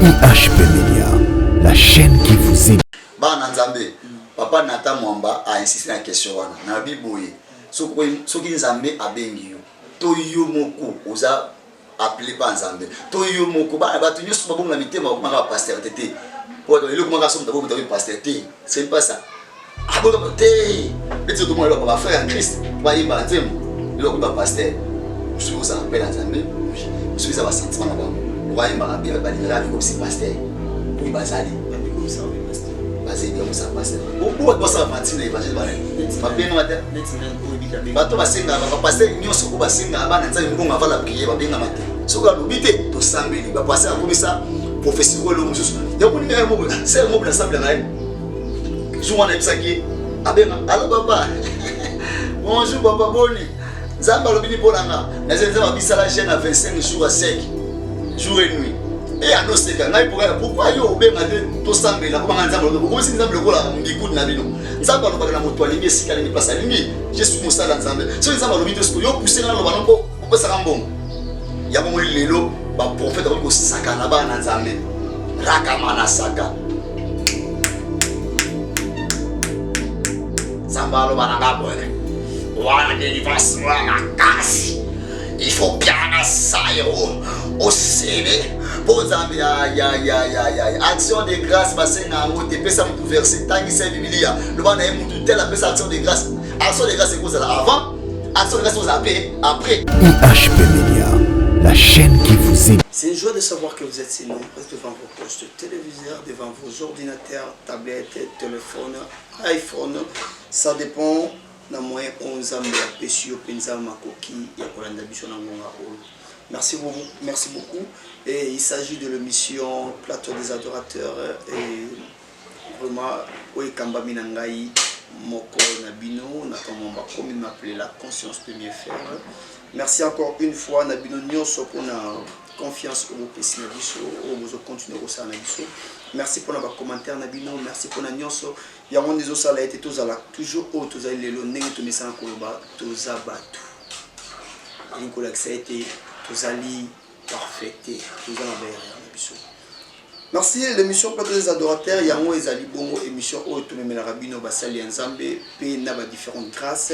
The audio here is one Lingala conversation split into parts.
IHP Media, la chaîne qui vous aide. Bana Nzambe, papa Nathan Mwamba a insisté na question wana. Na boye, soki Nzambe abengi yo, to yo moko oza appelé pa Nzambe, to yo moko bana bato nyonso babongola mitema bakomaka ba pasteur te te. Po eloko moko somo tabo moto pasteur te. C'est pas ça. Abongo te. Neti tomona eloko ba frère en Christ bayemba nzembo, eloko ba pasteur. Mosusu ozala appel ya Nzambe, mosusu eza ba sentiment na bango. Bayembaka bien, balingaka bikomisi pasteur. Oui, bazali. Bazali bien kosala pasteur. Bo basala partie na évangile bana. Babengama te. Bato basengaka ba pasteur nyonso oyo basengaka bana Nzambe mbongo avant la prière babengama te. Soki alobi te tosambeli ba pasteur akomisa prophétie oyo eloko mosusu. Yango nini ya moko sœur moko nasambela na ye. Jour wana ayebisaki ye abenga allo papa. Bonjour papa boni. Nzambe alobi ni mpo na nga. Nazali Nzambe abisala jeûne à 25 jours à sec. Jour et nuit. E anoseka ngai pourquoi yo obenga te tosambela kobanga Nzambe alobi okomisi Nzambe lokola mbikudi na bino. Nzambe alobaka na moto alingi esika alingi place alingi. Je suis mosala Nzambe. Soki Nzambe alobi te sikoyo yo pousse nga naloba no mpo opesaka mbongo. Yango moni lelo ba prophète bakoki kosakana na bana Nzambe. Rakama na saka. Nzambe aloba na nga boye. Wana délivrance ya makasi. Il faut piana sayo osebe mpo Nzambe ya ya ya ya ya action de grâce basenga yango te pesa mutu verset tangisa ye bibilia loba na ye mutu tel apesa action de grâce. Action de grâce ekozala avant, action de grâce ekozala mpe après. IHP Media, la chaîne qui vous aide. C'est une joie de savoir que vous êtes si nombreux devant vos postes téléviseurs, devant vos ordinateurs, tablettes, téléphones, iPhone. Ça dépend na moyen oyo Nzambe apesi yo mpenza makoki ya kolanda biso na ngonga oyo. Merci beaucoup, merci beaucoup. Et il s'agit de l'émission Plateau des adorateurs et vraiment oyo ekambami na ngai moko na bino na kamwamba comme il m'appelait la conscience peut mieux faire. Merci encore une fois na bino nyonso mpona confiance oyo bopesi na biso oyo bozocontinue kosala na biso. Merci mpona bacommentaire na bino, merci mpona nyonso yango nde ezosala ete tozala toujours oyo tozali lelo ndenge tomesana koloba toza bato. Elingi kolakisa ete tozali parfait te, toza na baerreur na biso. Merci, l'émission Plateau des adorateurs yango ezali bongo émission oyo tomemelaka bino basali ya Nzambe pe na ba différentes grâces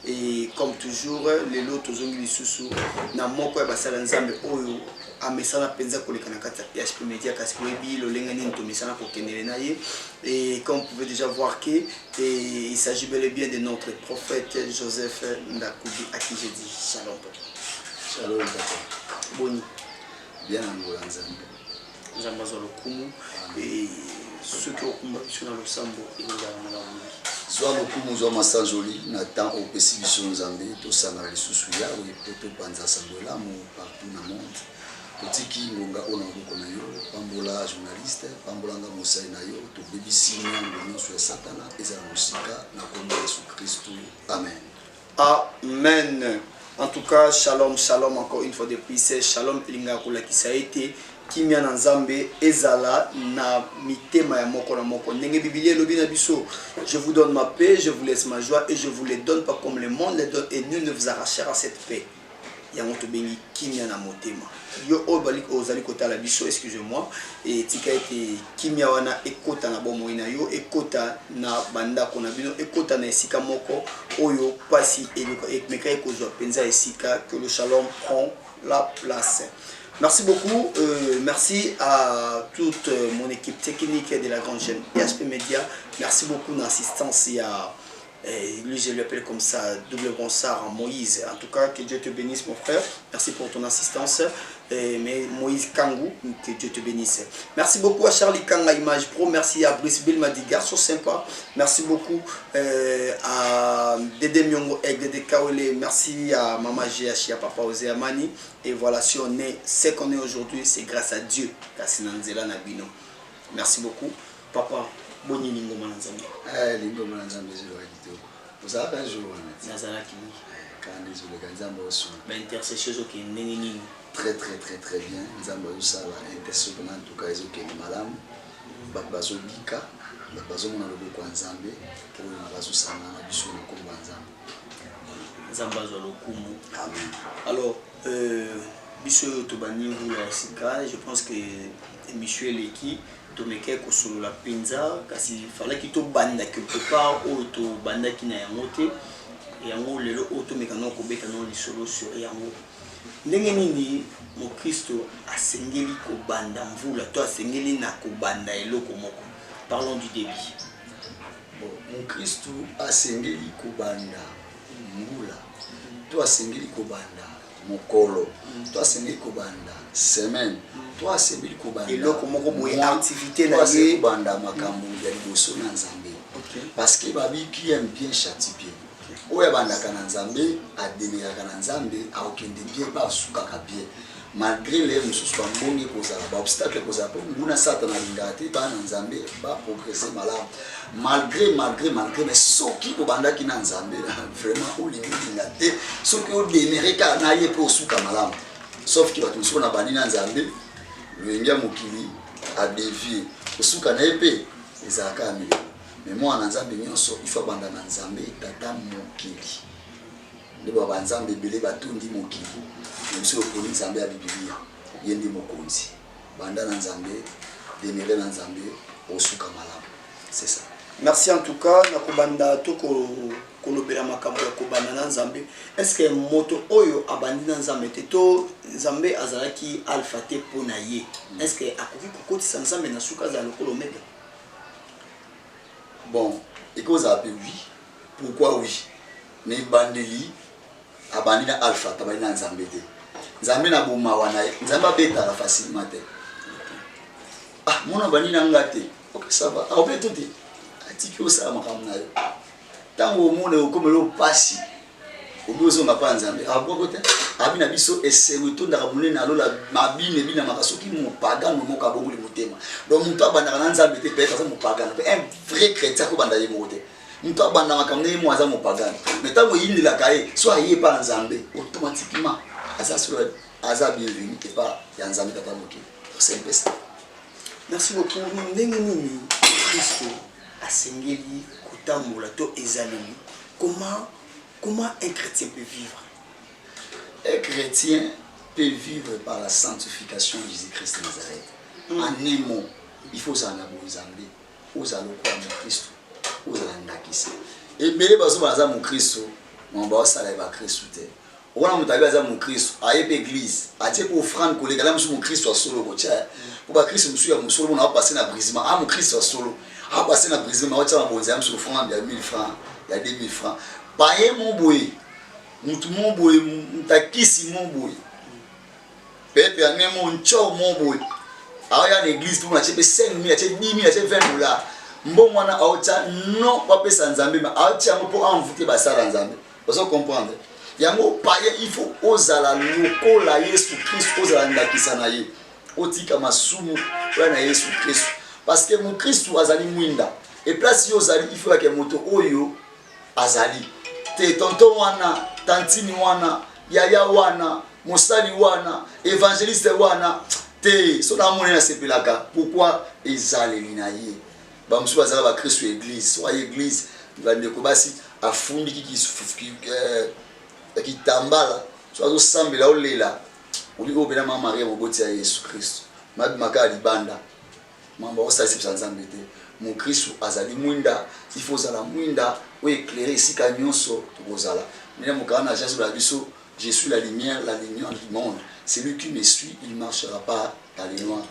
et comme toujours lelo tozongi lisusu na moko ya basali ya Nzambe oyo amesana mpenza koleka na kati ya PHP Media, kasi boyebi lolenge nini tomesana kokendele na ye. Et comme vous pouvez déjà voir que et il s'agit bel et bien de notre prophète Joseph Ndakubi à qui j'ai dit shalom papa. Shalom papa. Boni. Bien na ngola Nzambe. Nzambe azwa lokumu et soki okumba biso na losambo ekozala malamu mingi. Zwa lokumu, zwa masanzoli na temps opesi biso Nzambe, tosangana lisusu Yawe po topanza sango elamu partout na monde. Totiki ngonga oyo na maboko na yo, pambola journaliste, pambola nga mosali na yo, tobebisi miango nyonso ya Satana ezala mosika na kombo ya Yesu Kristu. Amen. Amen. En tout cas, shalom, shalom encore une fois de plus. Shalom elingaka kolakisa ete kimia na Nzambe ezala na mitema ya moko na moko. Ndenge Biblia elobi na biso, je vous donne ma paix, je vous laisse ma joie et je vous les donne pas comme le monde les donne et nul ne vous arrachera cette paix. Yango tobengi kimia na motema. Yo oyo bali ozali kotala biso, excusez-moi, et tika ete kimia wana ekota na bomoi na yo, ekota na bandako na bino, ekota na esika moko oyo pasi emekaki kozwa mpenza esika, que le shalom prend la place. Merci beaucoup, merci à toute mon équipe technique de la grande chaîne PHP Media. Merci beaucoup na assistance ya lui, je l'appelle comme ça, double Bronsard, Moïse. En tout cas, que Dieu te bénisse, mon frère. Merci pour ton assistance. Mais Moïse Kangou, que Dieu te bénisse. Merci beaucoup à Charlie Kanga Image Pro. Merci à Brice Bilmadi, garçon sympa. Merci beaucoup à Dédé Miongo et Dédé Kawele. Merci à Maman GH, à Papa Osé Amani. Et voilà, si on est ce qu'on est aujourd'hui, c'est grâce à Dieu. Kasinanzela Nabino. Merci beaucoup. Papa, boni lingoma na Nzambe. Lingoma na Nzambe ezoleka kitoko. Ozalaka un jour wana? Nazalaki. Kandi ezoleka Nzambe osunga. Ba intercession ezokende ndenge nini? Très très très très bien. Nzambe azosala intercession mpena en tout cas ezokende malamu. Bato bazobika, bato bazomona loboko ya Nzambe oyo bazosangana na biso na kombo ya Nzambe. Nzambe azwa lokumu. Amen. Alors, Biso oyo tobandi mbula ya sika, je pense que émission eleki tomekaki kosolola mpenza, kasi falaki tobanda quelque part oyo tobandaki na yango te. Yango lelo oyo tomeka nao kobeta nao lisolo sur yango. Ndenge nini mokristo asengeli kobanda mvula to asengeli na kobanda eloko moko? Parlons du début. Bon, mokristo asengeli kobanda mbula to asengeli kobanda mokolo to asengeli kobanda semaine to asengeli kobanda eloko moko boye, mois, activité to na asengeli ye. kobanda makambo ya liboso na Nzambe. Parce que babi qui aime bien châtie bien. Oyo abandaka na Nzambe, ademeraka na Nzambe, akokende bien mpe asukaka bien, malgré le mosusu bambongi ekozala, baobstacle ekozala, mpo nguna Satana alingaka te bana na Nzambe baprogresse malamu, malgré, malgré, malgré. Mais soki obandaki na Nzambe vraiment, olingi olinga te, soki odemere kaka na ye mpe osuka malamu. Sauf que bato mosusu na bandi na Nzambe, loyenge ya mokili adévier, kosuka na ye mpe ezalaka ya milelo. Mais mwana na Nzambe nyonso, il faut abanda na Nzambe Tata mokili. Nde ba banzambe ebele batondi mokili, mais biso toponi Nzambe ya Bibilia, ye nde mokonzi. Banda na Nzambe, demere na Nzambe, osuka malamu, c'est ça. Merci. En tout cas, na kobanda to kolobela makambo ya kobanda na Nzambe, est ce que moto oyo abandi na Nzambe te, to Nzambe azalaki alpha te mpo na ye, est ce que akoki kokotisa Nzambe na suka, azala lokola omega? Bon, ekozala mpe oui. Pourquoi oui? Na ebandeli abandi na alpha te, abandi na Nzambe te. Nzambe na bomawa na ye, Nzambe abetaka facilement te. Ah, mona, abandi na nga te, ok, ça va, aobeto te, atiki osala makambo na yo. Ntango omona okomela opasi, obi ozonga mpa Nzambe, abwako te. Abi na biso esengo etondaka monene alola, mabine ebinamaka soki mopagano moko abongoli motema. Donc moto abandaka na Nzambe te, peut-être aza mopagano. Mpe un vrai chrétien akobanda ye moko te. Moto abanda makambo na ye mo aza mopagano, mais ntango eyindelaka ye, so aye epa na Nzambe, automatiquement aza solo, aza bienvenu epa ya Nzambe Tata mokili. C'est un peu ça. Merci beaucoup. Ndenge nini Kristo asengeli kotambola to ezaleli? Comment un chrétien peut vivre? Un chrétien peut vivre par la sanctification de Jésus-Christ de Nazareth. En un mot, il faut ozala na bonzambe, ozala lokola mokristo, ozala ndakisa. Ebele bazoba aza mokristo, mama baosala ye bakristo te. Wana moto abi aza mokristo, aye mpe église, atie mpe offrande koleka na mosusu. Mokristo ya solo kotia, mpo bakristo mosusu ya mosolo mpona apasse na brisement. A mokristo ya solo apasse na brisement, aotia mabonzi ya mosusu, offrande ya 1000 francs, ya 2000 francs. Paye mo boye, mutu mo boye, mutakisi mo boye, peut-être ya nemo ncho mo boye, aoya na église mpo atie mpe 5000, atie 10 000, atie 20 dollars. Mbongo wana aotia non bapesa Nzambe, ma aotia yango mpo envoûte basala Nzambe. Ozo comprendre yango? Paye, il faut ozala lokola Yesu Kristu, ozala ndakisa na ye, otika masumu, oya na Yesu Kristu, parce que mokristu azali mwinda. E place yo ozali, il faut yake moto oyo azali te, tonton wana, tantine wana, yaya wana, mosali wana, évangéliste wana te. So namoni, nasepelaka. Pourquoi? Ezaleli na ye. Bamosusu bazala bakristu ya église, so aye église, bandeko basi, afundiki kitambala, so azosambela, olela, obi oyo mpena Mama Maria moboti ya Yesu Kristu, mabimaka ya libanda, mambo akosalisa Nzambe te. Mokristu azali mwinda, il faut ozala mwinda oyo éclaire esika nyonso tokozala. Ndenge mokanda na Jean na biso: "Je suis la lumière, la lumière du monde. Celui qui me suit, il marchera pas dans le noir."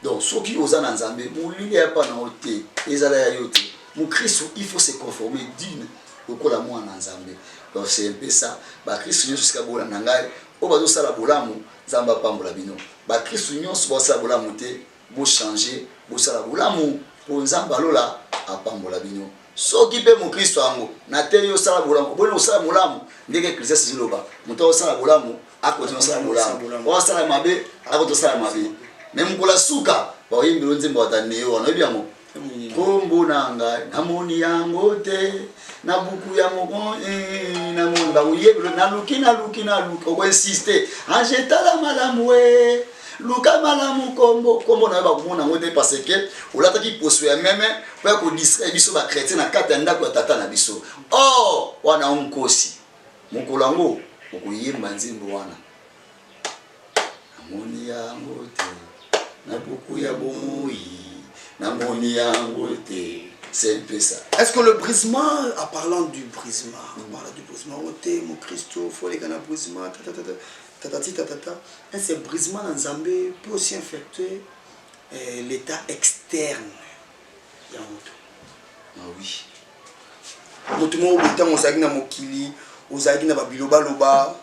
Donc soki oza na Nzambe, molili ya pa na yo te, ezala ya yo te. Mokristu, il faut se conformer digne lokola mwana na Nzambe. Donc c'est un peu ça. Bakristu nyonso esika bolanda ngai, oyo bazosala bolamu, Nzambe apambola bino. Bakristu nyonso bazosala bolamu te, bochange, bosala bolamu mpo Nzambe alola apambola bino. Soki mpe mokristo yango na te, yo osala bolamu, oboni kosala bolamu ndenge Ecclésiaste eziloba: moto akosala bolamu akoti kosala bolamu, oyo asala mabe akoti kosala mabe. Mais mokolo ya suka bakoyembela nzembo bataneo wana, oyebi yango: "Nkombo na ngai namoni yango te na buku ya moko." Namoni bakoyebela: "Naluki, naluki, naluki." Okoinsiste: "Ange, tala malamu, e luka malamu kombo, kombo na yo." Bakomona yango te, parce que olataki poso ya meme mpo ya kodistraire biso bachrétien na kati ya ndako ya tata na biso. Or wana o nkosi. Mokolo yango okoyemba nzembo wana. Namoni yango te na buku ya bomoi, namoni yango te. C'est un peu ça. Est-ce que le brisement, en parlant du brisement, en parlant du brisement, oh te, mon Christo, faut les gars brisement, ta ta ta ta ta ta ta ta, est-ce que brisement dans Nzambe peut aussi infecter l'état externe ya moto? Ah oui. Moto moko boye ntango ozalaki na mokili, ozalaki na babilobaloba,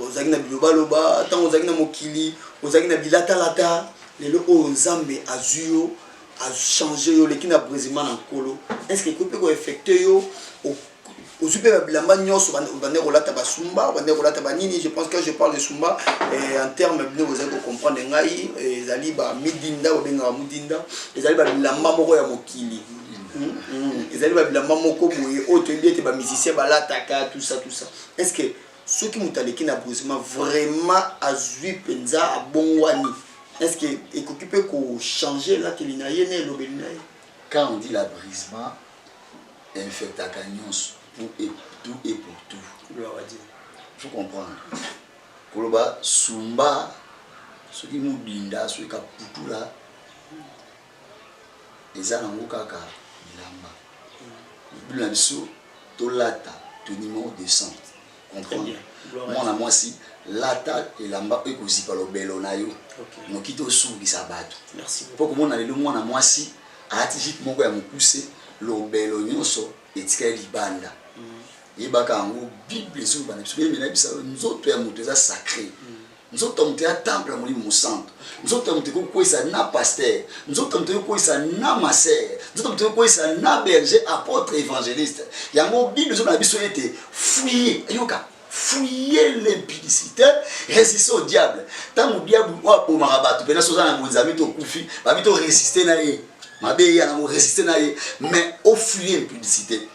ozalaki na bilobaloba, ntango ozalaki na mokili, ozalaki na bilatalata, lelo oyo Nzambe azwi yo, achange yo, oleki na brisement na Nkolo, est-ce que ekoki mpe koaffecte yo? Ozwi mpe babilamba nyonso, obandaki kolata basumba, obandaki kolata banini. Je pense que je parle de sumba en terme bino bozali kocomprendre ngai, ezali bamidinda, babengaka mudinda, ezali babilamba moko ya mokili, ezali babilamba moko boye oyo toyebi ete bamusicien balataka, tout ça, tout ça. Est ce que soki moto aleki na brisement, vraiment azwi mpenza, abongwani, est ce que ekoki mpe kochange elateli na ye na elobeli na ye? Quand on dit la brisement, infectaka nyonso, pour et tout et pour tout. Gloire à Dieu. Faut comprendre, koloba sumba, soki mobinda, soki kaputula, eza nango kaka bilamba. Bible na biso, tolata tenue moko décente, comprendre. Mwana mwasi, lata elamba oyo ekozipa lobelo na yo, noki te osungisa bato. Mpo komona lelo mwana mwasi alati jupe moko ya mokuse, lobelo nyonso etikali libanda, yebaka yango, Bible ezoloba na biso, beyemela bisa, nzoto ya moto eza sacré. Nzoto ya moto ya temple ya Molimo Mosantu. Nzoto ya moto ekokweyisa na pasteur, nzoto ya moto ekokweyisa na maser, nzoto ya moto ekokweyisa na berger, apôtre, évangéliste. Yango Bible ezoloba na biso ete fuyez, yoka, fuyez l'impudicité, résistez au diable. Ntango diable oyo abomaka bato mpena, so oza na bonzambe to okufi, babi to résister na ye, mabe eya nango, résister na ye, mais ofuye impudicité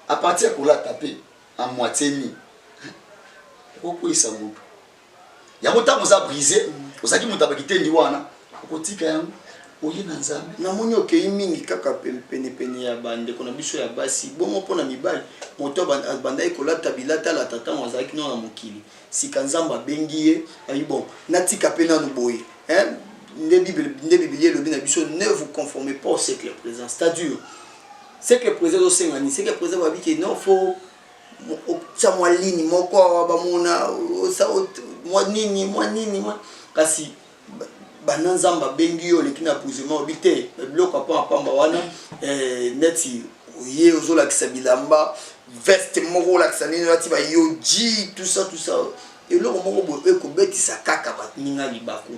à partir ya kolata mpe à moitié nu, okokweyisa moto. Yango ntango oza brisé, ozalaki moto abakitendi wana, okotika yango, oye na Nzambe. Namoni okei mingi kaka penepene ya bandeko na biso ya basi. Bongo mpona mibali, moto abandaki kolata bilatalata ntango azalaki nano na mokili, sika Nzambe abengi ye, ayi bon, natika mpe nanu boye, nde Biblia elobi na biso: "Ne vous conformez pas au siècle présent." C'est-à-dire siècle présent ezosenga nini? Siècle présent babi ke non, faut otia mwa ligne moko awa, bamona mwa nini, mwa nini, mwa kasi banda Nzambe abengi yo, oleki na brisement, obi te biloko ya pamba wana, neti oye ozolakisa bilamba, veste moko olakisa nini, olati bayoji, tout ça, tout ça, eloko moko boye oyo ekobetisa kaka baninga libaku.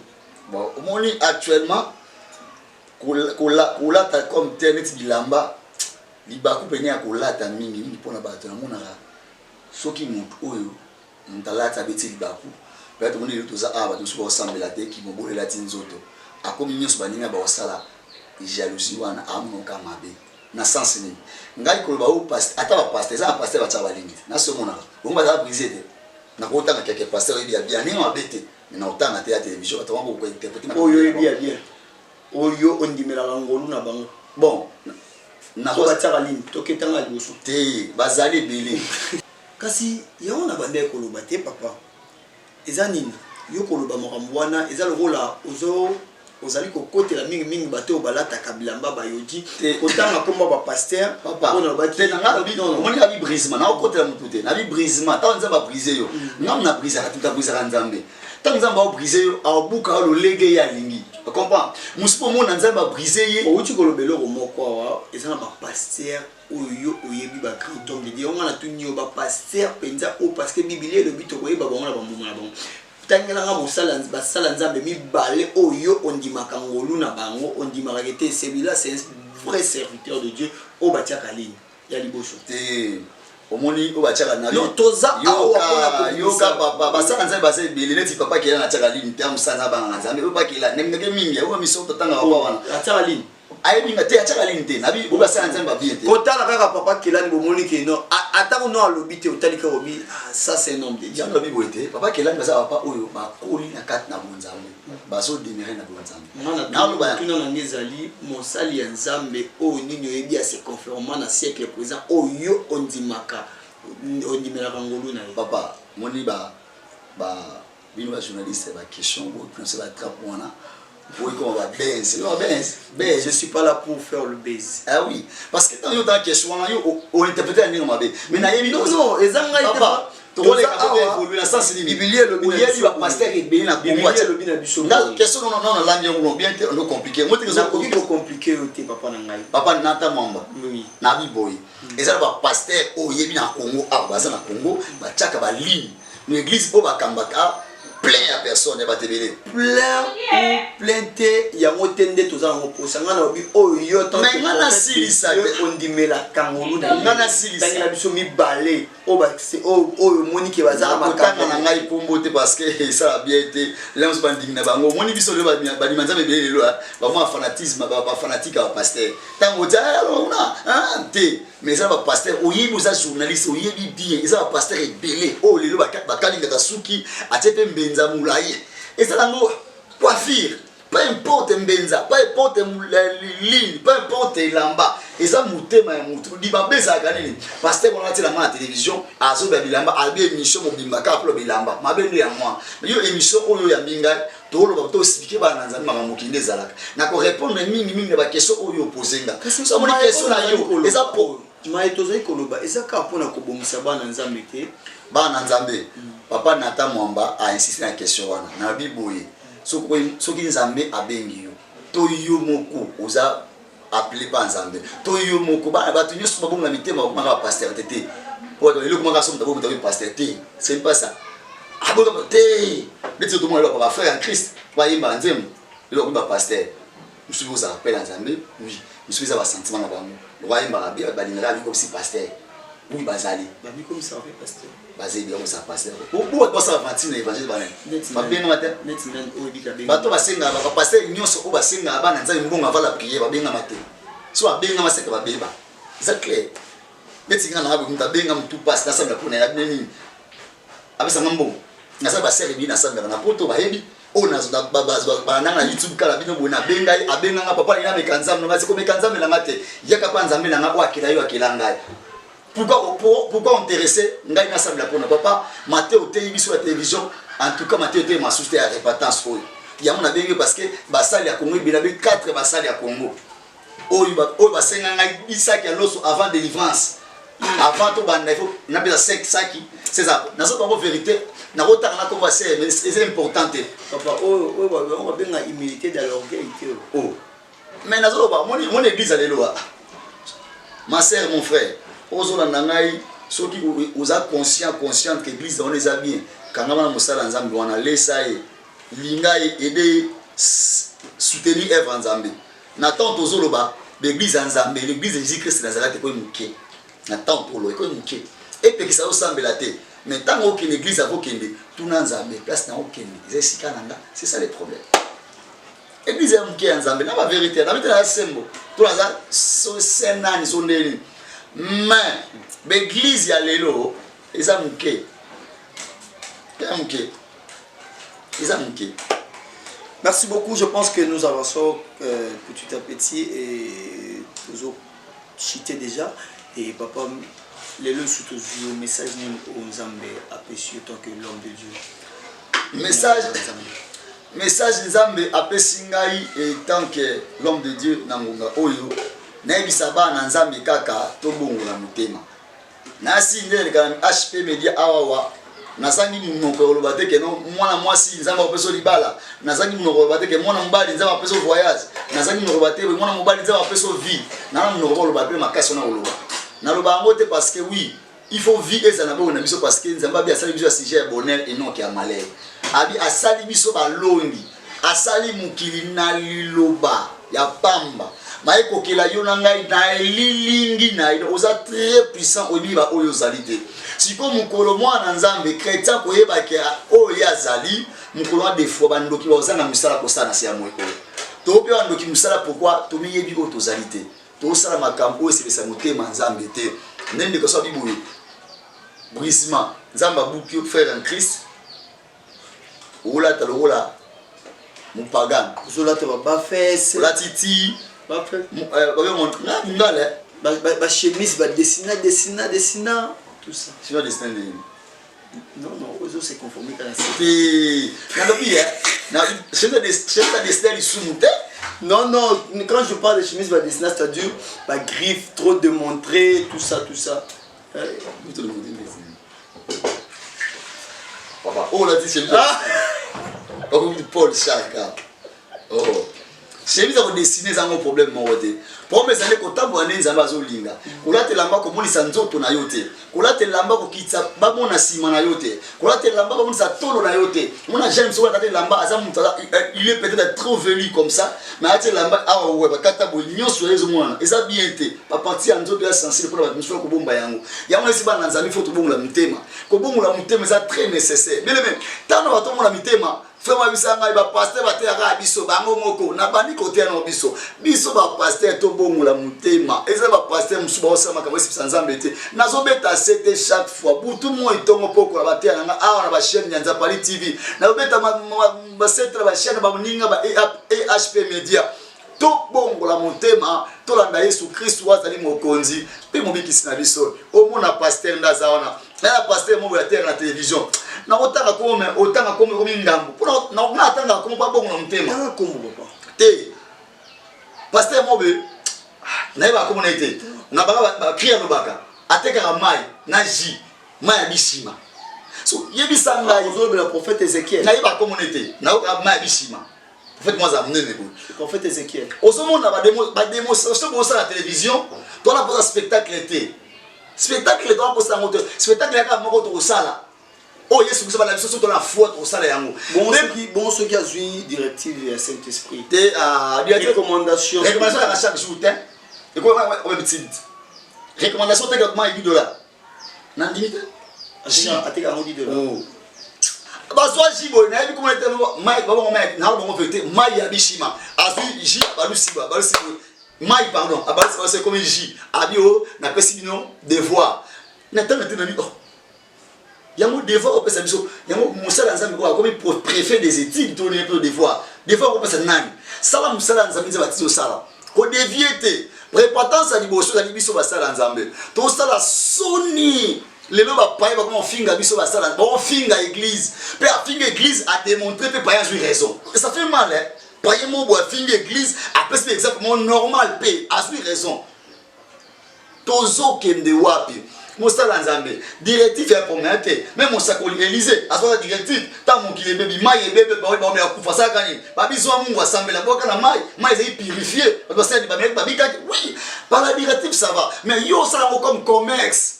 Bon, omoni, actuellement kolata comme te neti bilamba libaku pene ya kolata mingi mingi mpona bato, namonaka soki motu oyo moto alati abeti libaku. Peut-être omoni lelo toza awa, bato mosusu baosambela te, kimobolo elati nzoto, akomi nyonso, baninga baosala jalousie wana, amonoka mabe. Na sens nini ngai koloba oyo? Ata bapasteur, eza na pasteur batiaka balingi te, nasi omonaka bongo bazala brisé te. Nakotanga quelque pasteur oyebi ya bien, ndenge mabe te, mais na otanga te ya télévision, bato bango kointerprete. Oyo oyebi ya bien, oyo ondimelaka ngolu na bango. Bon. Oyo batiaka ligne, toketanga liboso. Te, bazali ebele. Kasi yango na bandaki koloba te, papa, eza nini? Yo koloba makambo wana eza lokola ozo ozali kokotela mingimingi bato oyo balataka bilamba bayoji, kotanga nkombo bapasteur. Omoni, nabi brisement, naokotela motu te, nabi brisement. Ntango Nzambe abrise yo, ngamu na brisaka te, moto abrisaka Nzambe. Ntango Nzambe aobrise yo, aobuka yo lolenge ye alingi, comprend? Mosu mpo omona Nzambe abrise ye. Outi koloba eloko moko awa, eza na bapasteur oyo yo oyebi, bagrand homme de Dieu. Yango nga natuni yo, bapasteur mpenza oyo, parce que Bibilia elobi tokoyeba bango na bambuma na bango. Tangelanga mosala, basala Nzambe mibale oyo ondimaka ngolu na bango, ondimaka ete celui-là, c'est un vrai serviteur de Dieu, oyo batiaka ligne ya liboso. Te, omoni, oyo batiaka na Non, toza awa mpona Yoka papa, basala Nzambe baza ebele. Neti papa Kela, natiaka ligne te, mosala Nzambe, abangaka Nzambe. Oyo bakela ndenge mingi, oyo miso totangaka pa wana. Atiaka ligne. Ayebi nga te, atiaka ligne te. Nabi oyo basala Nzambe babien te. Kotala kaka papa Kelani, bomoni ke non, atako no alobi te, otali kaka, obi: "Ah, ça, c'est un homme de Dieu." Yango lobi boye te, papa Kelani, baza papa oyo bakoli na kati na bonzambe, bazodemere na bonzambe. Tuna na nge ezali mosali ya Nzambe oyo nini oyebi ya se conformant na siècle présent, oyo ondimaka, ondimelaka ngolu na ye. Papa, moni ba Bino ba journaliste ba question bo prononcer ba trappe wana. Boyi koma ba buzz. Yo ba buzz. Buzz. Je suis pas là pour faire le buzz. Ah oui, parce que tant yo ta question wana yo o interpréter na ndenge mabe. Mais nayebi Non non, eza ngai te. Papa, tokoleka to évoluer na sens nini? Biblia elobi na Oyebi biso ba pasteur ebele na Congo. Biblia elobi na biso Nga boye. question non non nalandi yango non bien te no compliqué. Moi te Nakoki kocompliquer yo te papa na ngai. Papa Nathan Mwamba. Oui. Na biboyi. Eza na ba pasteur oyo oyebi na Congo awa baza na Congo batiaka ba ligne na église oyo bakambaka plein ya personne ya bato ebele. Plein ou plein te yango te nde toza nango mposa. Ngai nalobi oyo yo tant Mais que nga prophète nasilisa de Dieu, te. ondimelaka ngolu na ye. Nga nasilisa. Tangela biso mibale oyo oyo omoni ke baza na Nakotanga makambo. na ngai kombo te parce que esala bien te. Lelo mosusu bandimi na bango omoni biso lelo bandima Nzambe ebele lelo bamwa fanatisme ba fanatique ya ba pasteur. Ntango otia kuna te mais eza ba pasteur oyebi oza journaliste oyebi bien eza ba pasteur ebele oyo lelo bakalingaka suki atie mpe mbenza molai eza nango coiffure, peu importe mbenza, peu importe ligne, peu importe elamba, eza motema ya motu. Mabe ezalaka nini? Pasteur wana atie elamba na télévision, azoba bilamba, alobi émission mobimba kaka mpona bilamba. Mabe nde ya mwa yo émission oyo oyambi ngai, toloba to expliquer bana na Nzambe makambo mokili nde ezalaka. Na korépondre mingi mingi na baquestion oyo opose nga. So omoni question na yo eza po Maye tozali koloba eza kaka mpona kobongisa bana Nzambe te. Bana Nzambe, papa Nathan Mwamba a insisté na question wana. Nalobi boye, soki Nzambe abengi yo to yo moko oza appelé pa Nzambe to yo moko, bana bato nyonso babongola mitema bakomaka ba pasteur te te. Po bato eloko moko asomba bongo tabi pasteur te. C'est pas ça. Abongo te. Neti tomona eloko ba frère en Christ bayemba nzembo eloko ba pasteur. Mosusu ozala appel ya Nzambe, oui. Mosusu eza ba sentiment na bango. Bayembaka bien, balingaka bikomi pasteur. Oui, bazali. Bamikomisa mpe pasteur. Bazali bien komisa pasteur. Po bato basala vantine na évangile bana. Babengama te. Neti nani oyo ebika benga. Bato basengaka ba pasteur nyonso oyo basengaka bana Nzambe mbongo avant la prière babengama te. So babengama seke babeba. Eza clair. Neti nga na boye abenga mutu passe nasambela mpona ya bino nini. Apesanga mbongo. Nasala ba sœur ebili nasambelaka na poto bayebi. Oyo balandanga na YouTube kala bino boye nabenga ye, abenganga papa nalingi nameka Nzambe na ngai, komeka Nzambe na ngai te. Yaka mpa Nzambe na ngai oyo akela yo akela ngai. Pourquoi intéresser ngai nasambela mpona papa Mateo oteyi biso na télévision, en tout cas Mateo oteyi masusu te ya repentance oyo. Yango nabengi parce que basali ya Congo ebele, nabengi 4 basali ya Congo. Oyo basenga ngai bisaki ya loso avant délivrance. Avant tobanda, il faut napesa 5 saki. C'est ça. Nazo bango vérité, nakotanga na kombo ya sœur, mais c'est important te. Papa, oyo oyo babenga humilité de l'orgueil te. Oh. Mais nazoloba, mon église ya lelo, ma sœur, mon frère, ozolanda ngai soki oza conscient, consciente que église wana eza bien, kangama na mosala ya Nzambe wana, lesa ye, linga ye, aide ye, soutenir œuvre ya Nzambe. Na temps tozoloba l'église ya Nzambe, l'église de Jésus-Christ nazalaka te koyi moke. Na temps tolo ekoyi moke. Epekisa yo sambela te. Mais ntango okende église akokende, tuna Nzambe, place na okende, eza esika na nga. C'est ça le problème. Église ya moke ya Nzambe, na ba vérité, na vérité na sembo. To naza so senani so ndeni. Mais l'église ya lelo eza moke. Eza moke. Eza moke. Merci beaucoup. Je pense que nous avançons petit à petit et nous avons chuté déjà. Et papa, les le sous au message nous au Nzambe apprécié tant que l'homme de Dieu. Message, message Nzambe apesi ngai et tant que l'homme de Dieu na ngonga oyo nayebisa bana Nzambe kaka tobongola motema. Nasi nde eleka na HP Media awawa nazangi monoko ya koloba te ke no mwana mwasi Nzambe apesi libala, nazangi monoko ya koloba te ke mwana mobali Nzambe apesi voyage, nazangi monoko ya koloba te mwana mobali Nzambe apesi vie. Nana monoko ya koloba pe makasi wana koloba. Naloba yango te parce que oui, il faut vie ezala na bongo na biso parce que Nzambe abi asali biso ya sujet ya bonheur et non ya malheur. Abi asali biso balongi, asali mokili na liloba ya pamba. Maye kokela yo na ngai na elilingi na ye. Oza très puissant oyebi ba oyo ozali te. Siko mokolo mwana Nzambe chrétien koyeba ke oyo ye azali mokolo wa des fois bandoki bazanga mosala kosala na se ya moi oyo. To pe bandoki mosala pourquoi tomiyebi oyo tozali te. Tosala makambo oyo esepesa motema Nzambe te. Nde ndeko so abiboye brisement Nzambe abuki yo frère en Christ olata lokola mopagane. Ozolata ba bafes. Olati ti mungala ba chemise ba dessina dessina dessina tout ça. Tu vas dessiner nini? Non non, Ozo se conformer kaka te. Nalobi eh, na chemise ba dessiner lisumu te. Non, non, quand je parle de chemise ba dessiner, c'est-à-dire ba griffe trop démontré, tout ça, tout ça. Papa, oh, la dit chemise. Ah! Paul Chaka. Oh. Chemise ya kodesine eza yango problème moko te. Problème ezali kotambola nde Nzambe azolinga. Kolata elamba komonisa nzoto na yo te. Kolata elamba kokitisa bamona nsima na yo te. Kolata elamba bamonisa tolo na yo te. Mona jeune soki alata elamba aza moto aza il est peut-être trop velu comme ça, mais alati elamba awa we bakata boye nyonso ezomonana. Eza bien te. Ba partie ya nzoto ya sensible mpona bato mosusu kobomba yango. Yango esi bana Nzambe faut tobongola mitema. Kobongola motema eza très nécessaire. Bien aimé, ntango bato bongola mitema Frère babisa ngai ba pasteur bateyaka biso bango moko na bandi koteya na biso biso ba pasteur tobongola motema eza ba pasteur mosusu baosala makambo esipisa nzambe te nazobeta sete chaque fois butu moi ntongo pokola bateya na ngai awa na bachaîne ya nzapali tv nazobeta basete na bachaîne baninga ba ehp media tobongola motema tolanda yesu kristu azali mokonzi mpe mobikisi na biso omona paster nde aza wana naya paster moko ya terre na télévision nakotanga komo me otanga komo ekomi ngambo mpona nga atangaka komo mpo abongola motema te paster moko be nayebaka komo na ye te na baka bakri alobaka atekaka mai na jus mai ya bisima so yebisa ngai ozolobela prophète ezekiel nayebaka komo na ye te nayoka mai ya bisima prophète moi aza monene boye prophète Ezekiel ozomona ba démonstration bosala télévision towana mposa spectacle te spectacle towana mposa yango te spectacle yaka moko tokosala oyo yesu kristo bana biso soki tona foi tokosala yango bongo soki azwi directive ya saint esprit te ah, recommandation recommandation yaka chaque jour te ekoyebitidi recommandation te kama 8 dollar nandimi te ateka yango 10 dollars oh. bazwa ji boye nayebi komona te mai babongo mai na bango verité mai ya bishima azwi ji abalusi balusi mai pardon abalusi balusi ekomi ji abi o oh, napesi bino devoir na ntango te nabi oh yango devoir opesa biso yango mosala ya nzambe oyo akomi préfet des études to nini mpe devoir devoir okopesa nani sala mosala ya nzambe nzambe atindi osala kodevie te repentance ya liboso ezali biso basala nzambe tosala soni lelo bapaye bakoma kofinga biso basala bakofinga église mpe afinga église ademontre mpe paye azwi raison ça fait mal hein? paye mobo afingi église apesi mpe exemple mo normal mpe azwi raison Tozokende wapi? Mosala Nzambe, directive ya promea te. Me mosakoli Elise azwaka directive ntango mokili ebebi, mai ebebe, baoyo baomela kufa, asalaka nini? Babizwa Mungu asambela, bwaka na mai, mai ezali purifie, bato basali bamelaki babikaki. Oui, par la directive ça va, mais yo osala yango comme commerce,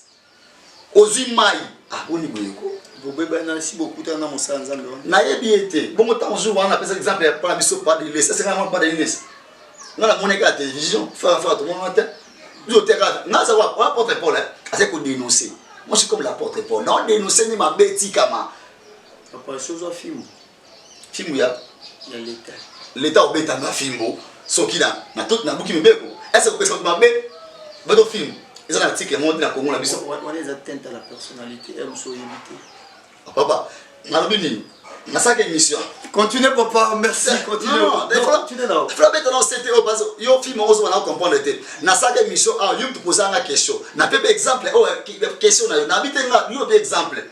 ozwi mai, ah boni boye ko bobebana si bokutana na mosala Nzambe wana. Nayebi ye te. Bongo ntango jour wana napesa exemple ya mpona biso padre Ilesi, asengaka mwa padre Ilesi. Nga namonaki kaka télévision, frère frère tomonana te. Biso te kaka nga aza wa apôtre Paul hein, azali ko dénoncer. Moi je suis comme l'apôtre Paul. Na dénoncer ni mabe etikama. Papa, sozo ozwa fimbu. Fimbu ya ya l'État. L'État obeta nga fimbu soki na na tout na buki mibeko. Est-ce que kopesa mabe bato fimbu? Eza na article moko te na Congo na biso. Wana eza teinte à la personnalité, eh moso oyebi te. Ah, papa, nalobi nini? Nasalaka émission. Continue papa, merci. Continue. Non, non, continue na. Fla beta na CT oyo parce yo film ozo bana comprendre te. Nasalaka émission ah yo tu poser nga question. Na pepe exemple oh question na yo. Na bite nga yo pe exemple.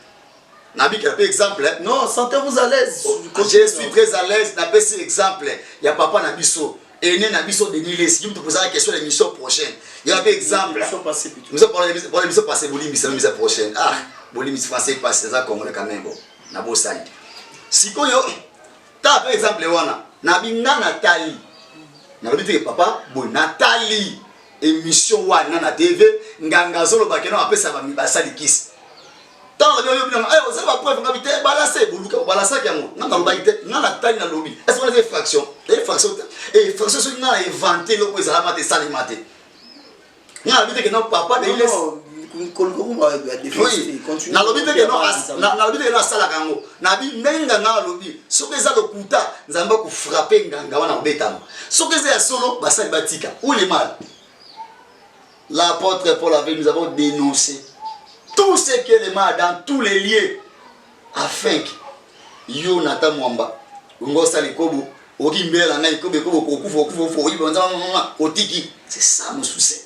Na bike pe exemple. Non, sentez-vous à l'aise. Je suis très à l'aise. Na pesi exemple ya papa na biso. Aîné na biso Denis Lessi, yo tu poser la question l'émission prochaine. Il y a exemple. L'émission passée plutôt. Nous avons parlé de l'émission passée, bolimbisa l'émission prochaine. Ah, bolimbisa français passé, ça congolais quand même bon. Na bosali. Sikoyo ta pe exemple wana na binga natali. Nalobi te papa, boye natali émission wana na TV nganga azoloba keno apesa ba basali kisi. Ntango nabi oyobi nanga eh ozali ba preuve ngabi te balase boluka balasaki yango nga nalobaki te nga natali nalobi est ce que wana eza infraction infraction te infraction soki nga na invente eloko ezalama te esalema te nga nalobi te ke no papa de iles nalobi te ke nalobi te ke no asalaka yango nabi ndenge nganga alobi soki eza lokuta nzambe akofrape nganga wana kobetama soki eza ya solo basali batika ou le mal L'apôtre Paul avait, nous avons dénoncé tout ce qui est le mal dans tous les lieux afin que yo Nathan Mwamba ongo osala ekobo okoki mbela na ngai ekobo ekobo okokufa okufa okufa oyiba nzambe otiki c'est ça mon souci.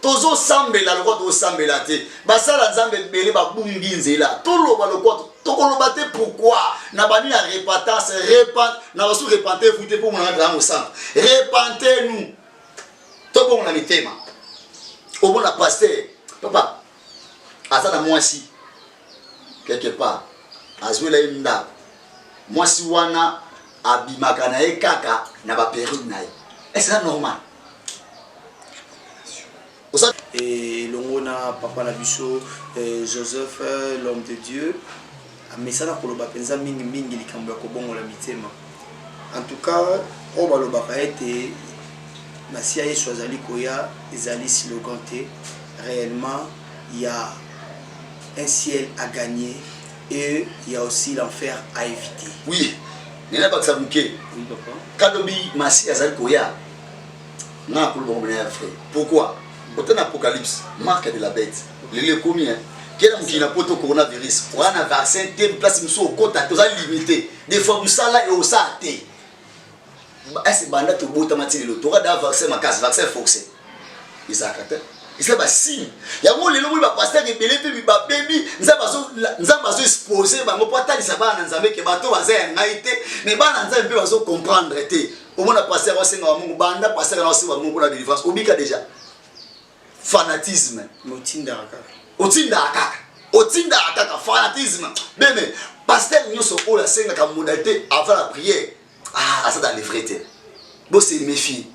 Tozosambela lokola tozosambela te. Basala Nzambe ebele babungi nzela. Toloba lokola tokoloba te pourquoi na bandi na repentance repent na basu repentez vous te mpo monanga kaka mosantu. Repentez nous. Tobongola mitema. Omona pasteur papa aza na mwasi quelque part azwela ye ndako mwasi wana abimaka na ye kaka na ba perruque na ye est-ce que normal? Oza elongo na papa na biso Joseph l'homme de Dieu amesana koloba mpenza mingi mingi likambo ya kobongola mitema. En tout cas oyo balobaka ete Masiya Yesu azali koya ezali slogan te, réellement il y a un ciel à gagner et il y a aussi l'enfer à éviter. Oui, nena bakisa moke. Oui, papa. Kalobi Masiya azali koya nga nakoloba ngo ya vrai. Pourquoi? Ota na Apocalypse, marque de la bête. Lelo ekomi hein. Kela mokili na poto coronavirus. Wana vaccin te place mosusu okota te oza limité. Des fois mosala e osala te. Ese banda tobotama ti lelo toka da vaccin makasi, vaccin forcé. Ezalaka te. Eza ba signe. Yango lelo moni ba pasteur ebele mpe babebi, Nzambe azo expose bango mpo atalisa bana na Nzambe ke bato baza ya ngai te, mais bana na Nzambe mpe bazo comprendre te. Omona pasteur asenga wa Mungu, banda pasteur na asenga wa Mungu na délivrance, obika déjà. Fanatisme. Otindaka kaka. Otindaka kaka. Otindaka kaka fanatisme. Beme pasteur nyonso oyo asengaka modalité avant la prière, ah aza dans les vrais te. Bo se méfier.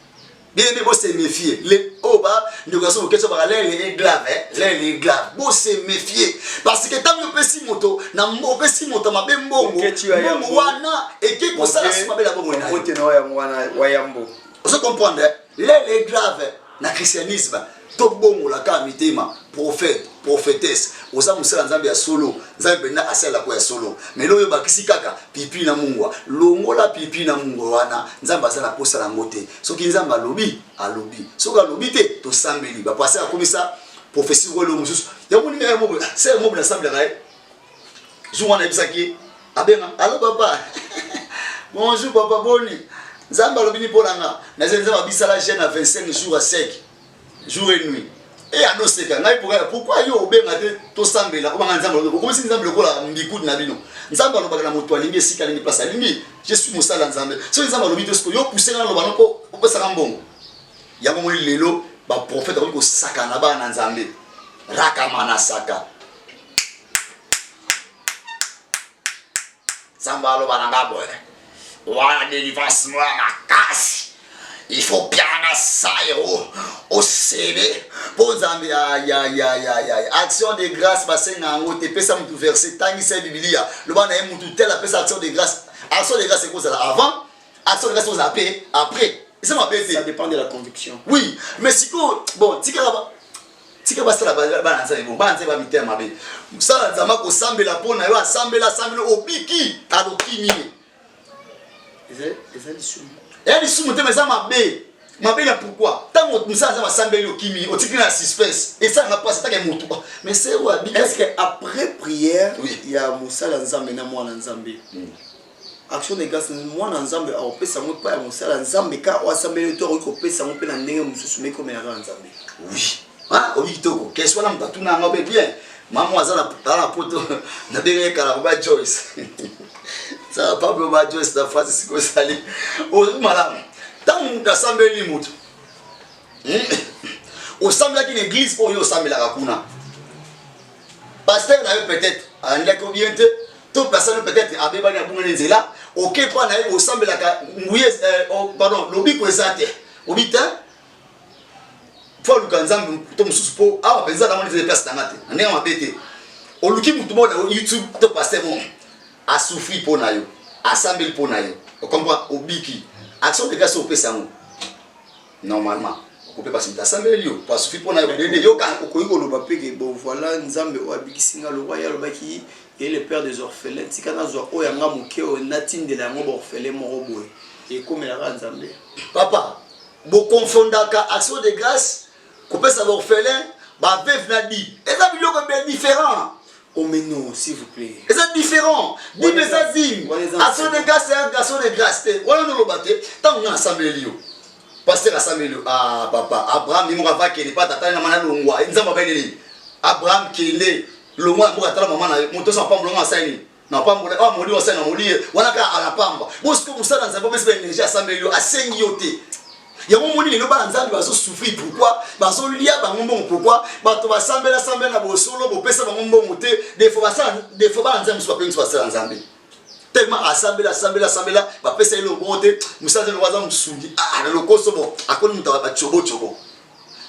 Bien aimé, bo se méfier. Les oh ba ndeko yaso bokeso ba l'air est grave, hein? L'air est grave. Bo se méfier parce que tant opesi moto na opesi moto mabe mbongo, mbongo wana eke kosala suma bela bongo na. Mbote na yango wana wa yambo. Ozo comprendre? L'air est grave na christianisme. Tobongola kaka mitema. Prophète, prophétesse, oza mosala Nzambe ya solo, Nzambe mpenza asalelako ya solo. Mais lelo oyo bakisi kaka pipi na mungwa. Longola pipi na mungwa wana, Nzambe aza na posa na yango te. Soki Nzambe alobi, alobi. Soki alobi te, tosambeli. Ba pasteur akomisa prophétie oyo eloko mosusu. Yango nini ya mobo, sœur mobo nasambelaka ye. Jour wana ayebisaki ye, abenga, allo papa. Bonjour papa, boni. Nzambe alobi ni mpo na nga. Nazali Nzambe abisala jeûne à 25 jours à sec. Jour et nuit. Et anoseka ngai pourquoi pourquoi yo obenga te tosambela obanga Nzambe alobi okomisi Nzambe lokola mbikudu na bino. Nzambe alobaka na moto alingi esika alingi place alingi. Je suis mosala Nzambe. Soki Nzambe alobi te sikoyo yo pousse nga naloba no mpo opesaka mbongo. Yango moni lelo ba prophète akoki kosakana na bana na Nzambe. Rakama na saka. Nzambe aloba na nga boye wana délivrance moko ya makasi il faut pianga sayo osebe mpo Nzambe ayayayaya action de grâce basenga yango te pesa mutu verset tangisa ye bibilia loba na ye mutu tel apesa action de grâce. Action de grâce ekozala avant, action de grâce ekozala mpe après, eza mabe te. Ça dépend de la conviction. Oui, mais sikoyo bon tikaka tika basala bana Nzambe bon bana Nzambe ba mitema mabe. Mosala Nzambe akosambela mpo na yo, asambela asambela obiki alokimi ye. Eza lisumu. Eza lisumu te, mais eza mabe. Mabe na pourquoi? Ntango mosala Nzambe asambeli okimi, otiki na suspense, esalanga mpasi atake motu. Mais c'est oyo abiki. Est-ce que après prière Oui. ya mosala Nzambe na mwana Nzambe, action de grâce mwana Nzambe akopesa yango epai ya mosala Nzambe ka oyo asambeli to akoki kopesa yango mpe na ndenge mosusu mais ekomelaka na Nzambe? Oui. Ah, obi kitoko. Question wana moto atuna yango mpe bien. Mama aza na poto nabengaki kala koba Joyce. Sala Pablo ba Joyce na France sikoyo esali. Ozi malamu. Ntango moto asambeli moto, osambelaki na église oyo osambelaka kuna. Pasteur na yo peut-être alandaki yo bien te, to pasteur na yo peut-être abebani abungani nzela, oke pa na ye osambelaka nguye, oh, pardon, lobiko eza te. Obi te, fo aluka Nzambe to mosusu mpo awa mpenza namoni eza place na nga te, na ndenge mabe te. Oluki motu moko na YouTube to pasteur moko asouffri mpo na yo, asambeli mpo na yo, okomprend, obiki. Action de grâce opesa yango normalement okope basi moto asambeli yo po asouffri mpo na yo dede yoka. Okoki koloba mpe ke bon voilà Nzambe oyo abikisi nga lokwa ye alobaki ye le père des orphelins, tika nazwa oyo ya nga moke oyo natindela yango baorphelin moko boye, ekomelaka Nzambe. Papa, bokonfondaka action de grâce kopesa baorphelin baveuve na di eza biloko bien différent. Oh mais non, s'il vous plaît. Eza différent. Dime eza dime. Action de grâce eza action de grâce te. Wana noloba te ntango nga nasambeli yo. Pasteur asambeli ah papa Abraham ye moko ava kende pa tata na mana longwa nzambe abaye nini Abraham kende longwa na mboka tala mama na yo moto oso apambola ngo asali nini na pambola ah moli osali na moli ye wana kaka ala pamba bosiko mosala nzambe opesi ba energie asambeli yo asengi yo te yango omoni lelo bana nzambe bazosouffrir pourquoi bazolia bango mbongo pourquoi bato basambela sambela na bosolo bopesa bango mbongo te defo basala defo bana nzambe mosusu bapengisi basala nzambe tellement asambela asambela asambela bapesa ye eloko moko te mosala nzambe aza mosungi ah, na lokoso bo akoni moto bacobocobo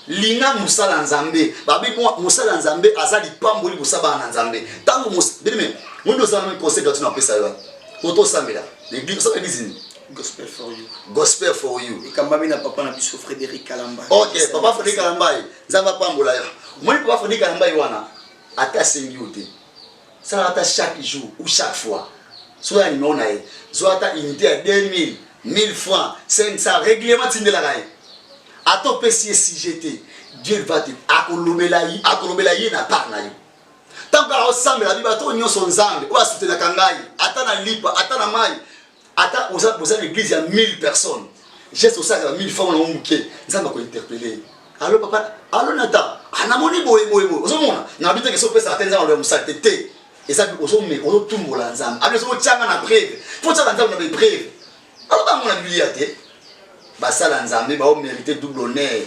linga mosala nzambe babi mosala ya nzambe aza lipamboli kosa bana na nzambe ntango belime mondi osala nani conseil gratuit na opesa yo koto osambela l'église osala église nini Gospel for you. Gospel for you. Ekambami na papa na biso Frédéric Kalamba. Ok, papa Frédéric Kalamba, Nzambe apambola yo. Omoni papa Frédéric Kalamba wana ata asengi yo te. Sala ata chaque jour ou chaque fois. Soki ya numéro na ye, zwa ata unité ya 2000, 1000 francs, 500 régulièrement tindelaka ye. Ata opesi ye sujet te, Dieu va te akolobela ye, akolobela ye na part na yo. Ntango kaka osambela bi bato nyonso Nzambe oyo asutenaka ngai ata na lipa ata na mai ata oza oza na église ya 1000 personnes geste osalaka 1000 francs na moke Nzambe akointerpele ye. Allo papa, allo Nathan, ah namoni boye boye boye. Ozomona? Na bite ke sopesa te Nzambe ya mosala te te. Eza ozome ozotumbola Nzambe. Abi ozotyanga na preuve. Faut tyaka Nzambe na ba preuve. Aloba yango na Biblia te. Basala Nzambe bao mériter double honneur.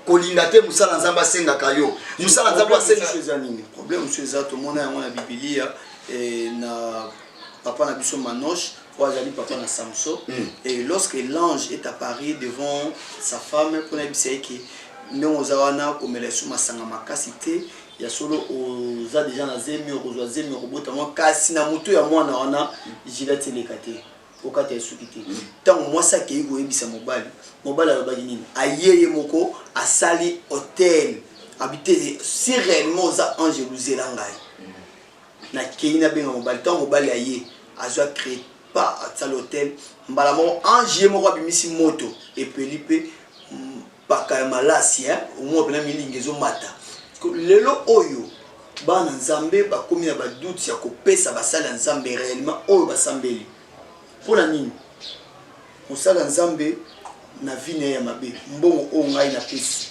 Kolinga te mosala Nzambe asengaka yo. Mosala Nzambe asengaka eza nini? Problème mosusu eza tomona yango na Biblia eh, na papa na biso Manoche oyo azali papa na Samson mm. Et lorsque l'ange est apparu devant sa femme mpona yebisa ye ke ndenge oza wana komela esu masanga makasi te, ya solo oza deja na zemi, okozwa zemi, okobota mwa, kasi na motu ya mwana wana gilette eleka te, okata esuki te. Ntango mwasi akei koyebisa mobali, mobali alobaki nini? Aye ye moko asali hotel abite, si réellement oza ange luzela ngai Nakei nabenga mobali. Ntango mobali aye, azwa crepa asali hotel. Mbala moko ange ye moko abimisi moto epeli mpe mpaka ya malasi, hein? Omona mpena milinga ezomata. Lelo oyo bana Nzambe bakomi na badoute ya kopesa basali ya Nzambe réellement oyo basambeli. Mpo na nini? Mosali ya Nzambe na vie na ye ya mabe, mbongo oyo ngai napesi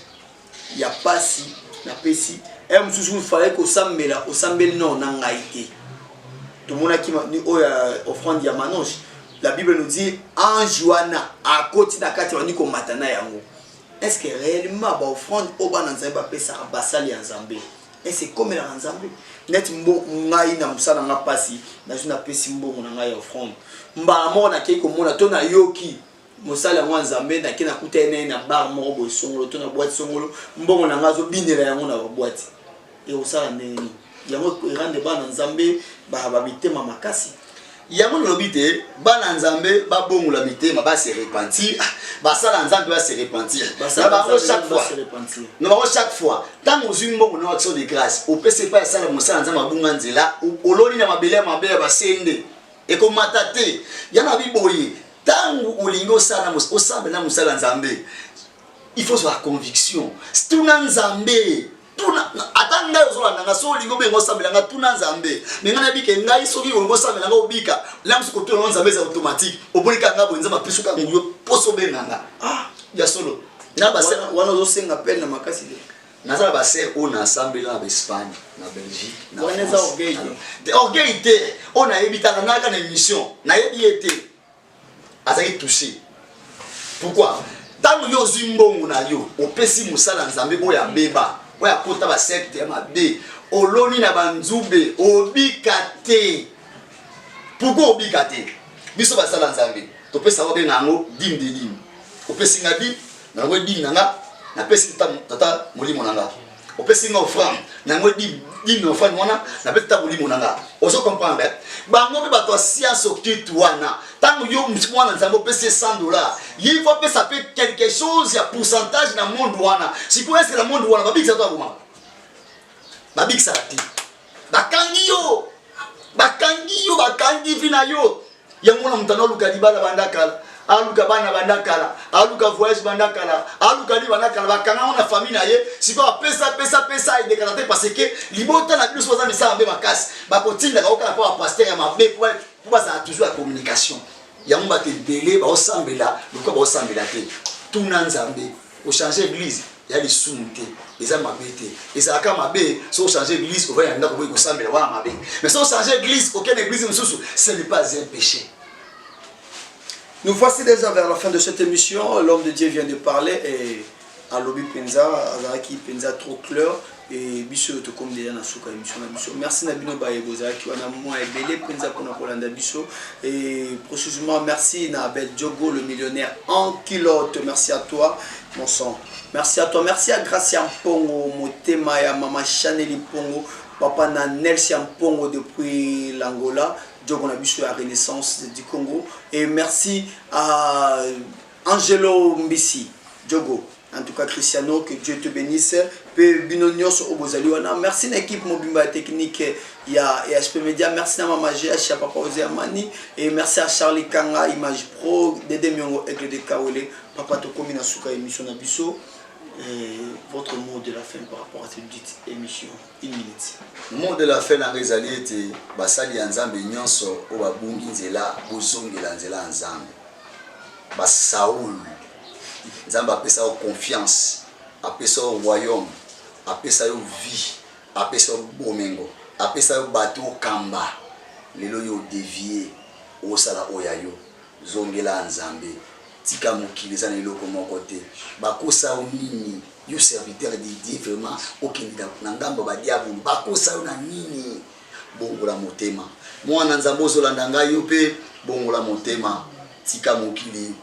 ya pasi napesi heure mosusu fallait kosambela, osambeli nao na ngai te. Tomonaki oyo ya offrande ya Manoche, la Bible nous dit ange wana akoti na kati bandi komata na yango. Est ce que réellement ba offrande oyo bana Nzambe bapesaka basali ya Nzambe, est ce ekomelaka Nzambe? Neti mbo ngai na mosala na nga pasi nazwi, napesi mbongo na ngai ya offrande, mbala moko nakei komona to nayoki mosali yango ya Nzambe, nake nakuta ye na ye na bar moko boye songolo to na boîte songolo, mbongo na ngai azobinela yango na baboîte. Ekosala ndenge nini yango erande bana Nzambe bamitema makasi? Yango nalobi te bana Nzambe babongola mitema, ba se repentir, basala Nzambe ba se repentir na bango chaque fois, na bango chaque fois. Ntango ozwi mbongo na action de grâce, opesi epai asala mosala Nzambe abunga nzela, oloni na mabele ya mabe ya basende, ekomata te. Ya na biboye, ntango olingi osala osambela na mosala Nzambe, il faut ozwa conviction, tuna Nzambe, tuna. Ata ngai ozolanda nga, soki olingi obenga osambela nga, tuna Nzambe. Me ngai nayebi ke ngai soki olingi osambela nga obika la mosusu, kotuna ngo Nzambe eza automatique. Oboni kaka nga boye, Nzambe apesi oka nguyo mposo obenga nga. Ah, ya solo na wana ozosenga pele na makasi te. Naza na basere oyo nasambela na baEspagne, na Belgique, na Wana eza orgueil te. Te, orgueil te. Oyo nayebi, tala nayaka na émission, nayebi ye te, azalaki touché. Pourquoi? Ntango yo ozwi mbongo na yo, opesi mosala Nzambe oyo abeba, oyo akota basecte ya mabe, oloni na banzube, obika te. Pourquoi obika te? Biso basala Nzambe topesa, babenga yango dime de dime. Opesi nga dime na yango, dime na nga napesi tata molimo na nga. Opesi nga offrande na yango, dime dime na offrande wana napesi tata molimo na nga. Ozo comprendre? Bango mpe bato ya science occulte wana, ntango yo mwana Nzambe opesi ye 100 $, ye faut apesa mpe quelque chose ya pourcentage na monde wana. Sikoyo eske na monde wana babikisa to abomaka? Babikisaka te. Bakangi yo, bakangi yo, bakangi vie na yo. Yango wana moto aluka libala banda kala, aluka bana banda kala, aluka voyage banda kala, aluka li banda kala, bakanga ngo na famille na ye. Sikoyo apesa, pesa, pesa, edekaka te, parce que libota na biso baza misala mabe makasi. Bakotindaka okala mpo bapasteur ya mabe mpo bazala toujours ya communication. Yango bato ebele baosambela lokola baosambela te. Tuna Nzambe. Ochange église ya lisumu te, eza mabe te. Ezalaka mabe soki ochange église, ovandi na ndako boyi kosambela, wana mabe. Mais soki ochange église, okende église mosusu, ce n'est pas un péché. Nous voici déjà vers la fin de cette émission. L'homme de Dieu vient de parler et alobi penza azalaki penza trop clair et biso tokomi déjà na suka émission na biso. Merci na bino baye bozalaki wana mwa ebele penza mpona kolanda biso et précisément merci na Abel Diogo, le millionnaire en culotte. Merci à toi mon sang, merci à toi, merci à Gracia Mpongo Motema ya mama Chanel Mpongo, papa na Nelsia Mpongo depuis l'Angola, Diogo na biso ya Renaissance du Congo, et merci à Angelo Mbisi Diogo. En tout cas Cristiano, que Dieu te bénisse. Pe bino nyonso oyo bozali wana. Merci na équipe mobimba technique ya EHP Media. Merci na mama GH ya papa Ozé Amani et merci à Charlie Kanga Image Pro, Dede Miongo Aigle de Kawele. Papa tokomi na suka émission na biso. Et votre mot de la fin par rapport à cette dite émission, une minute. Mot de la fin na ezali ete basali ya Nzambe nyonso oyo babungi nzela, bozongela nzela ya Nzambe. Ba Saul, Nzambe apesa yo confiance, apesa yo royaume, apesa yo vie, apesa yo bomengo, apesa yo bato okamba. Lelo yo dévier, osala oyo ya yo, zongela Nzambe. Tika mokili, eza na eloko moko te. Bakosa yo nini? Yo serviteur de Dieu, vraiment okende na ngambo ba diabolo, bakosa yo na nini? Bongola motema, mwana Nzambe ozolanda ngai, yo mpe bongola motema, tika mokili,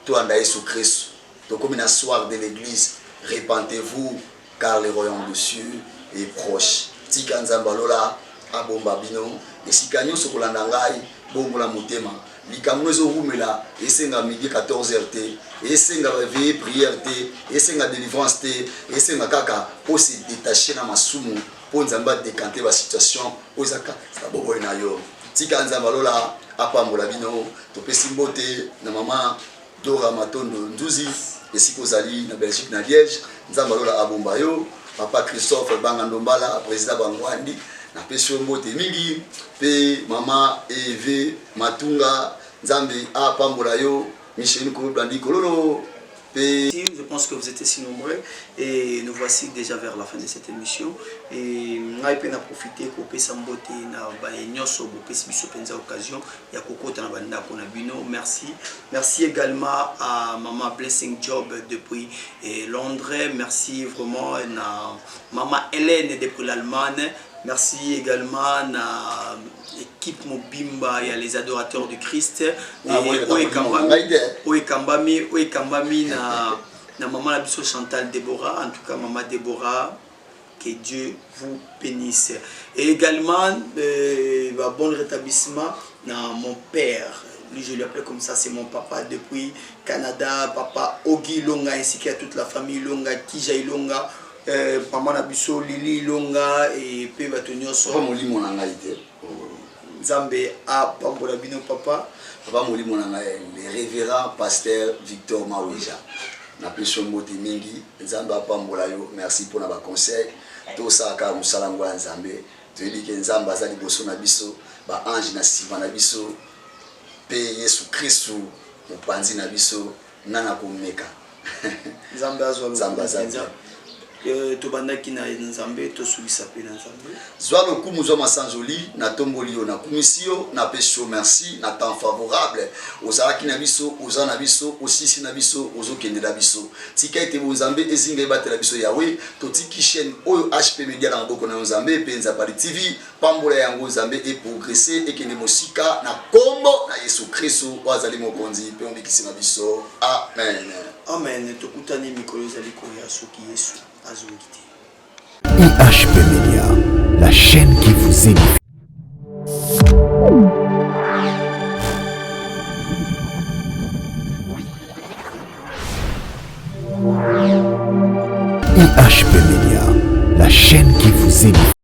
tolanda Yesu Kristo. Tokomi na soir de l'église. Repentez-vous car le royaume de cieux est proche. Tika Nzambe alola abomba bino esika nyonso kolanda ngai. Bongola motema. Likambo ezowumela, esenga midi 14 heures te, esenga baveille prière te, esenga délivrance te, esenga kaka ose détache na masumu mpo Nzambe adécanter basituation oyo ezaka na bomoi na yo. Tika Nzambe alola apambola bino. Topesi mbote na mama Dora Matondo Nzuzi esika ozali na Belgique na Liège. Nzambe alola abomba yo. Papa Christophe Banga Ndombala, président Bangwandi, napesi yo mbote mingi. Mpe mama Eve Matunga, Nzambe apambola yo. Micheline Koloblandi Kololo mpe Je pense que vous étiez si nombreux et nous voici déjà vers la fin de cette émission. Et ngai pe na profiter kopesa mbote na baye nyonso bopesi biso penza occasion ya kokota na bandako na bino. Merci. Merci également à maman Blessing Job depuis Londres. Merci vraiment na maman Hélène depuis l'Allemagne. Merci également na équipe mobimba ya les adorateurs du Christ. Ah, Oyo ekambami na maman na biso Chantal Déborah. En tout cas maman Déborah, que Dieu vous bénisse. Et également bah, bon rétablissement na mon père, lui je l'appelle comme ça, c'est mon papa depuis Canada, papa Ogi Longa, ainsi qu'à toute la famille Longa, Kija Ilonga, maman na biso Lili Ilonga et pe bato nyonso. Papa molimo na ngai te. Nzambe apambola bino papa. Papa molimo na ngai, le révérend pasteur Victor Maweja, napesi yo mbote mingi. Nzambe apambola yo. Merci mpona baconseil. Tosalaka mosala ngo ya Nzambe. Toyebi ke Nzambe aza liboso na biso, baange na nsima na biso, mpe Yesu Kristu mopanzi na biso. Nana komeka. Nzambe azwa. Nzambe aza bien. Tobandaki na Nzambe, tosukisa mpe na Nzambe. Zwa lokumu, zwa masanzoli. Natomboli yo, nakumisi yo, napesi yo merci na temps favorable ozalaki na biso, oza na biso, osisi na biso, ozokendela biso. Tika ete bonzambe ezinga ebatela biso. Yawe, totiki chaîne oyo HP Media na maboko na yo Nzambe, mpe Nzapali TV. Pambola yango Nzambe, eprogresse, ekende mosika na nkombo na Yesu Kristu oyo azali mokonzi mpe mobikisi na biso. Amen. Amen. Tokutani mikolo ezali koya soki Yesu azongi te. IHP Media, la chaîne qui vous édifie. IHP Media, la chaîne qui vous édifie.